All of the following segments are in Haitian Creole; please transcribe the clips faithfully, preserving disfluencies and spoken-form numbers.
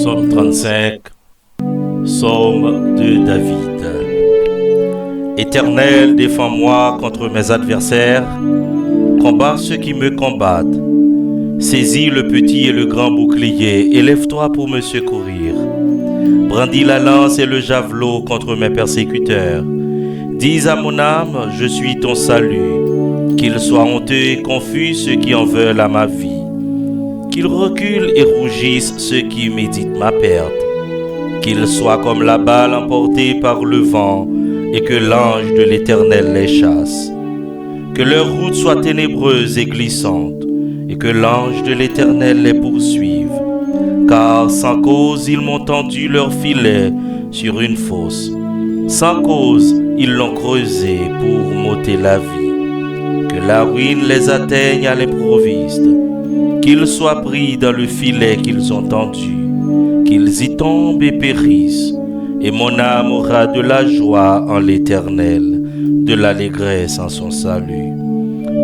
Psaume trente-cinq, Psaume de David. Éternel, défends-moi contre mes adversaires, combats ceux qui me combattent. Saisis le petit et le grand bouclier, élève-toi pour me secourir. Brandis la lance et le javelot contre mes persécuteurs. Dis à mon âme, je suis ton salut. Qu'ils soient honteux et confus ceux qui en veulent à ma vie. Qu'ils reculent et rougissent ceux qui méditent ma perte. Qu'ils soient comme la balle emportée par le vent et que l'ange de l'Éternel les chasse. Que leur route soit ténébreuse et glissante et que l'ange de l'Éternel les poursuive. Car sans cause ils m'ont tendu leur filet sur une fosse. Sans cause ils l'ont creusé pour m'ôter la vie. Que la ruine les atteigne à l'improviste. Qu'ils soient pris dans le filet qu'ils ont tendu. Qu'ils y tombent et périssent. Et mon âme aura de la joie en l'Éternel, de l'allégresse en son salut.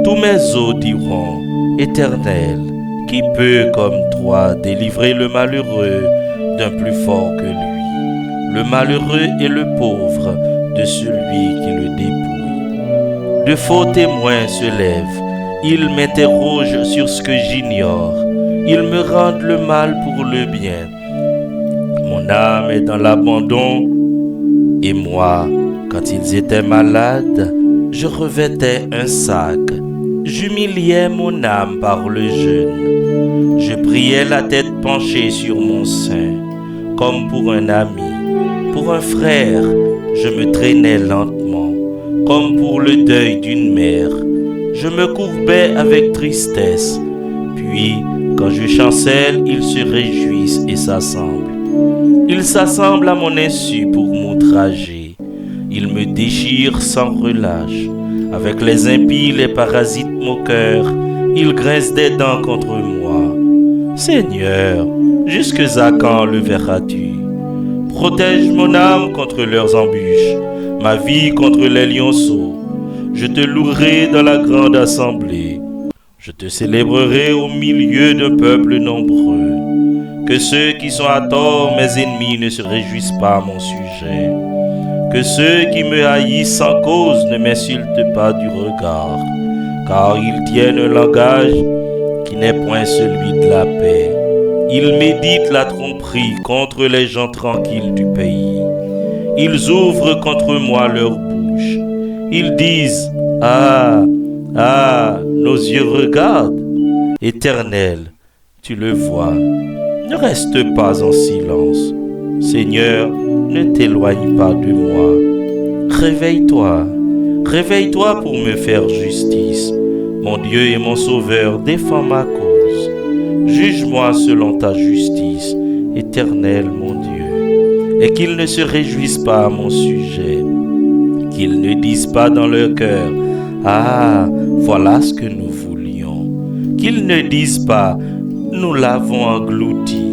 Tous mes os diront, Éternel, qui peut comme toi délivrer le malheureux d'un plus fort que lui, le malheureux et le pauvre de celui qui le dépouille. De faux témoins se lèvent, ils m'interrogent sur ce que j'ignore, ils me rendent le mal pour le bien. Mon âme est dans l'abandon, et moi, quand ils étaient malades, je revêtais un sac. J'humiliais mon âme par le jeûne. Je priais la tête penchée sur mon sein, comme pour un ami, pour un frère, je me traînais lentement, comme pour le deuil d'une mère. Je me courbais avec tristesse. Puis, quand je chancelle, ils se réjouissent et s'assemblent. Ils s'assemblent à mon insu pour m'outrager. Ils me déchirent sans relâche. Avec les impies, les parasites moqueurs, ils grincent des dents contre moi. Seigneur, jusqu'à quand le verras-tu? Protège mon âme contre leurs embûches, ma vie contre les lionceaux. Je te louerai dans la grande assemblée. Je te célébrerai au milieu d'un peuple nombreux. Que ceux qui sont à tort mes ennemis ne se réjouissent pas à mon sujet. Que ceux qui me haïssent sans cause ne m'insultent pas du regard, car ils tiennent un langage qui n'est point celui de la paix. Ils méditent la tromperie contre les gens tranquilles du pays. Ils ouvrent contre moi leur bouche. Ils disent, Ah, ah, nos yeux regardent. Éternel, tu le vois. Ne reste pas en silence. Seigneur, ne t'éloigne pas de moi. Réveille-toi, réveille-toi pour me faire justice. Mon Dieu et mon Sauveur, défends ma cause. Juge-moi selon ta justice, Éternel mon Dieu, et qu'ils ne se réjouissent pas à mon sujet, qu'ils ne disent pas dans leur cœur, Ah, voilà ce que nous voulions, qu'ils ne disent pas, Nous l'avons englouti,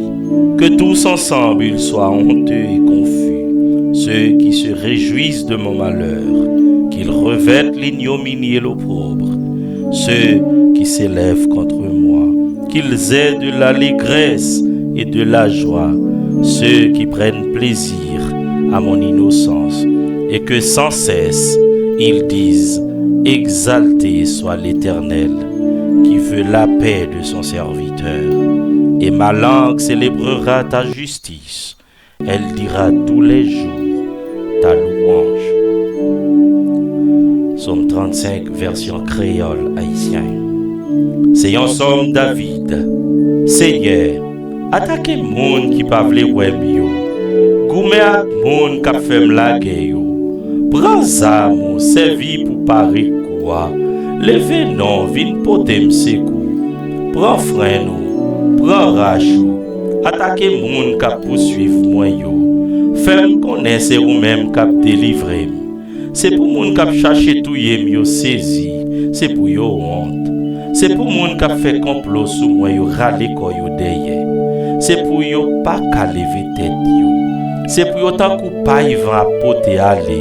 que tous ensemble ils soient honteux et confus, ceux qui se réjouissent de mon malheur, qu'ils revêtent l'ignominie et l'opprobre, ceux qui s'élèvent contre moi, qu'ils aient de l'allégresse et de la joie, ceux qui prennent plaisir à mon innocence, et que sans cesse ils disent, Exalté soit l'Éternel, qui veut la paix de son serviteur. Et ma langue célébrera ta justice, elle dira tous les jours ta louange. Psaume trente-cinq, version créole haïtienne. Se yon sòm David. Senyè, atake moun ki pa vle wè m yo. Goumen ak moun k ap fè m lagè yo. Pran zam ou, sèvi pou pare kou a. Leve non, vin pote m sekou. Pran frenn ou, pran rach ou. Atake moun k ap pouswiv mwen yo. Fè m konnen se ou menm k ap delivre m. Se pou moun k ap chache touye m yo sezi, se pou yo wont. Se pou moun k ap fè konplo sou mwen yo rale kò yo dèyè. Se pou yo pa ka leve tèt yo. Se pou yo tankou pay van ap pote ale,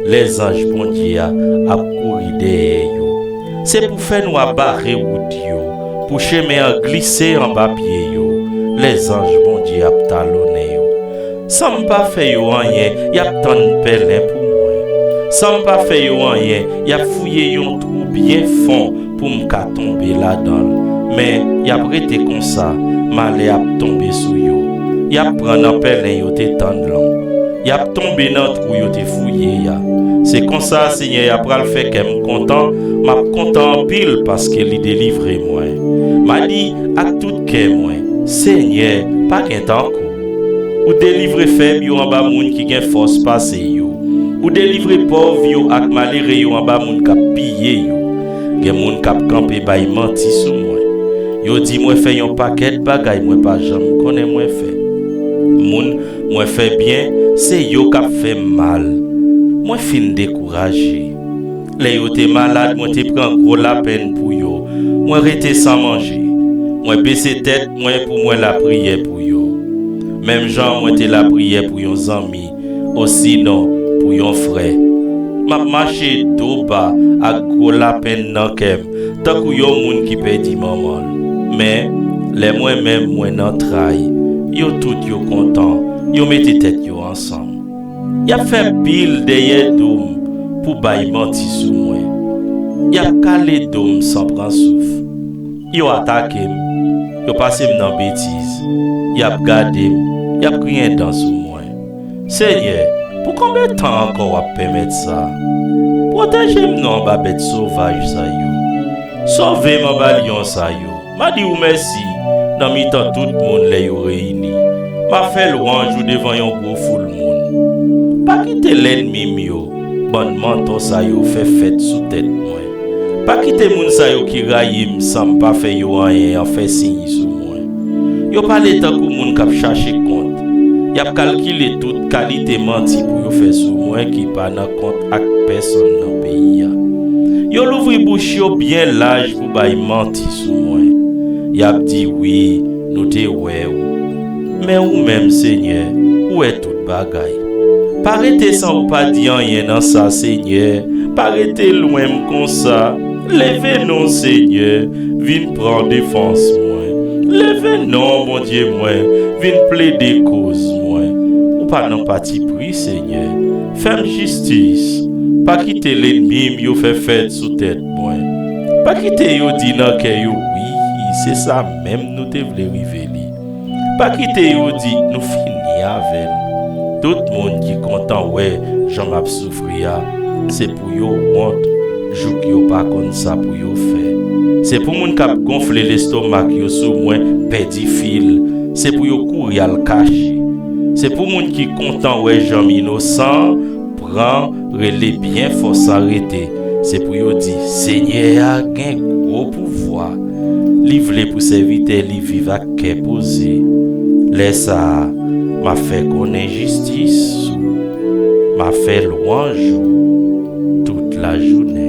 lè zanj Bondye a ap kouri dèyè yo. Se pou fènwa bare wout yo, pou chemen an glise anba pye yo. lèzanj Bondye ap talonnen yo. San m pa fè yo anyen, y ap tann pèlen pou mwen. San m pa fè yo anyen, y ap fouye yon twou byen fon pou m ka tonbe ladan l. Men, y ap rete konsa, malè ap tonbe sou yo. Y ap pran nan pèlen yo te tann lan. Y ap tonbe nan twou yo te fouye a. Se konsa, Senyè a pral fè kè m kontan, m ap kontan anpil paske li delivre mwen. M a di ak tout kè mwen, Senyè, pa gen tankou w. Ou delivre fèb yo anba moun ki gen fòs pase yo. Ou delivre pòv yo ak malere yo anba moun k ap piye yo. Gen moun k ap kanpe bay manti sou mwen. Yo di mwen fè yon pakèt bagay mwen pa janm konnen mwen fè. Moun mwen fè byen, se yo k ap fè m mal. Mwen fin dekouraje. Lè yo te malad, mwen te pran gwo lapenn pou yo. Mwen rete san manje. Mwen bese tèt mwen pou mwen lapriyè pou yo. Menm jan mwen te lapriyè pou yon zanmi, osinon pou yon frè. M ap mache do ba ak gwo lapenn nan kè m, tankou yon moun ki pèdi manman l. Men, lè mwen menm mwen nan tray, yo tout yo kontan, yo mete tèt yo ansanm. Y ap fè pil dèyè do m pou bay manti sou mwen. Y ap kale do m san pran souf. Yo atake m, yo pase m nan betiz, y ap gade m, y ap griyen dan sou mwen. Senyè, pou konbyen tan ankò w ap pèmèt sa? Pwoteje m non anba bèt sovaj sa yo. Sove m anba lyon sa yo. M a di w mèsi nan mitan tout moun lè yo reyini. M a fè lwanj ou devan yon gwo foul moun. Pa kite lènmi m yo, bann mantò sa yo fè fèt sou tèt mwen. Pa kite moun sa yo ki rayi m san m pa fè yo anyen an fè siy sou mwen. Yo pale tankou moun k ap chache kont. Y ap kalkile tout kalite manti pou yo fè sou mwen ki pa nan kont ak pèsonn nan peyi a. Yo louvri bouch yo byen laj pou bay manti sou mwen. Y ap di, "Wi, nou te wè w." Men ou menm, Senyè, ou wè tout bagay. Pa rete san ou pa di anyen nan sa, Senyè. Pa rete lwen m konsa. Leve non, Senyè, vin pran defans mwen. Leve non, Bondye mwen, vin plede koz mwen. Ou pa nan patipri, Senyè. Fè m jistis. Pa kite lènmi m yo fè fèt sou tèt mwen. Pa kite yo di nan kè yo, "Wi, se sa menm nou te vle rive li." Pa kite yo di, "Nou fini avè l." Tout moun ki kontan wè jan m ap soufri a, se pou yo wont, jouk yo pa konn sa pou yo fè. Se pou moun k ap gonfle lestomak yo sou mwen pèdi fil. Se pou yo kouri al kache. Se pou moun ki kontan wè jan m inosan an, pran, rele byen fò san rete. Se pou yo di, "Senyè a gen gwo pouvwa. Li vle pou sèvitè li viv ak kè poze." Lè sa a, m a fè konnen jistis ou. M a fè lwanj ou tout lajounen.